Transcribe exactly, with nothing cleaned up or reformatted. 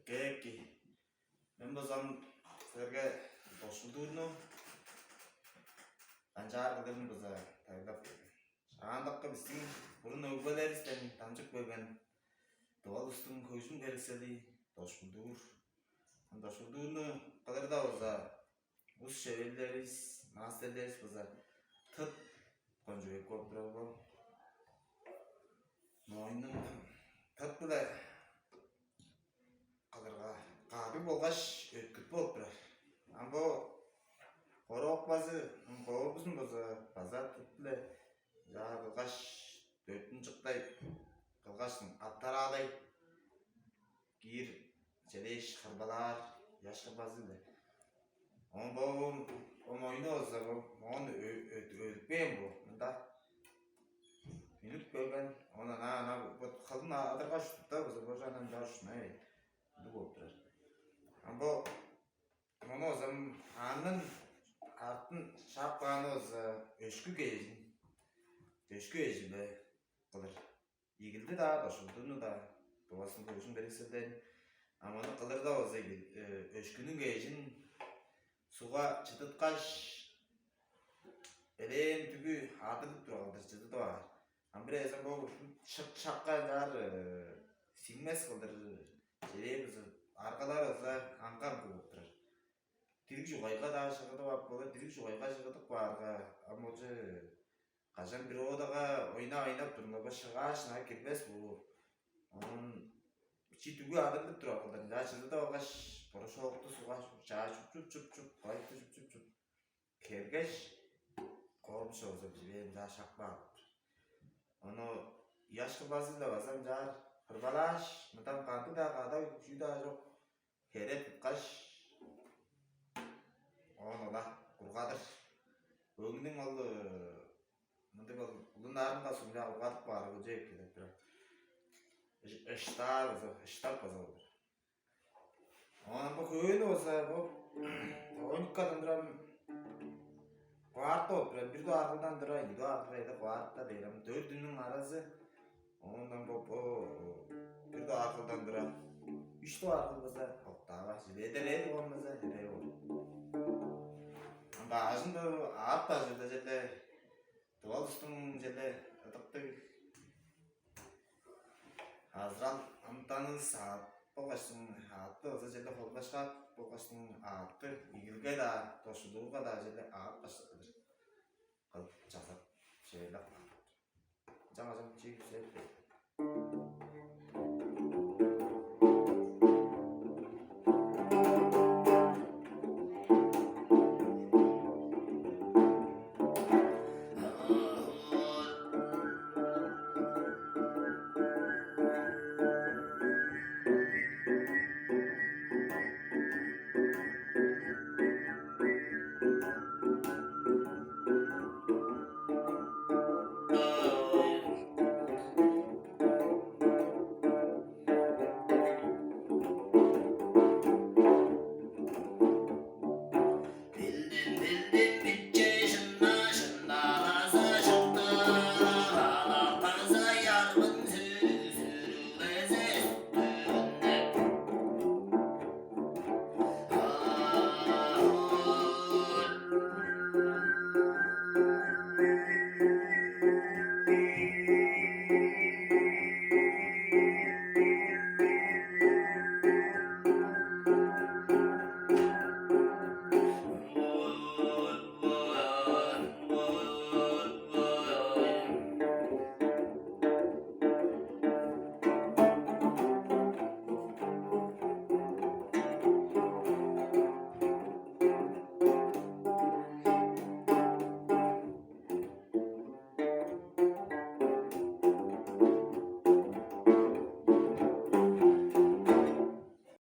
Кээки, мен базам силерге Дошкулдуурну канчаар кылырын база тайылдап берген. Шаандакы бистиң бурун өгбелеривистен дамчып келген тыва улустуң хөгжүм херексели Дошкулдуур. Ам Дошкулдуурну кылырда база ус шеверлеривис, маастерлеривис база тыт кончуг эки болуп турар бо. Моюннуң тыт-биле кылырга кадыг болгаш өткүт болуп турар. Ам бо короок базы, ам коорбузун база база тыт-биле чаа кылгаш, дөртүн чыктай кылгаш, аттараалай киир челээш хырбалаар ыяш кырбазы-биле. Оон бо ом ойну болза, бо моон өдүппээн бо мында үнүп келген. Оон ана ана бо кылын адыргаш тута база бо жандан даш ушунай ындыг болуп турар. Ам бо мону болза анын артын шаап кааны болза өшкү кежин өшкү эжимде кылыр. Игилди-даа, дошулдуну-даа, бовастың көжүн берексилден, а маны кылырда болза өшкүнүң кежин суга чыдыткаш, элээн дүгү адырып тура кылдыр чыдыдып аар. Ам бир эзен бо шык шакка ынчаар сиңмес кылдыр чедээ бызы аргалар ыза аңгам кылып турар. Дириг чугайга-даа шыгыдып ап болар, дириг чугайга шыгыдып каарга, ам олче кажан бир оодага ойнап-ойнап турумда бо шыгаа шынаа кирбес боор. Оон чи дүгү адырлып тур акылдан, чаа чыдыдып алгаш, порошокту сугаш, чаа чуп-чуп-чуп-чуп, кылайты чуп-чуп-чуп, кергеш, коорум шоозу биживээн чаа шакпаалыптыр. Ону ыяш кылбазы-ла база ынчаар кырбалааш, мындан кандыг-даа кадаг чүү-даа чок, хере туткаш, оон ола кургадыр. Өңнүң ол мындыг ол улун аарынга сумчаа кургадып каары кылча эки деп турар. Ыштаар база ыштап база болур. Оон бо хөөнү болза бо тоонюккадан турам кварта болуп турар. Бир дугаар кылдан тура ийи дугаар кыл эде кварта дээр ам дөрт үннүң аразы. Оондан бо бо бир дугаар кылдан тура үш дугаар кыл база октава эдерээ болган база эдерээ болур. Анда ажында аап бажырда жерде тывалыстың жерде ыдыктыг азырал амытанывыс аът болгаштың аътты база черле холбашкаап болгаштың аътты игилге-даа, дошудууга-даа черле аът баштадыр кылып чазап чевейлеп каан. Ынчангаш ам чиик үсеп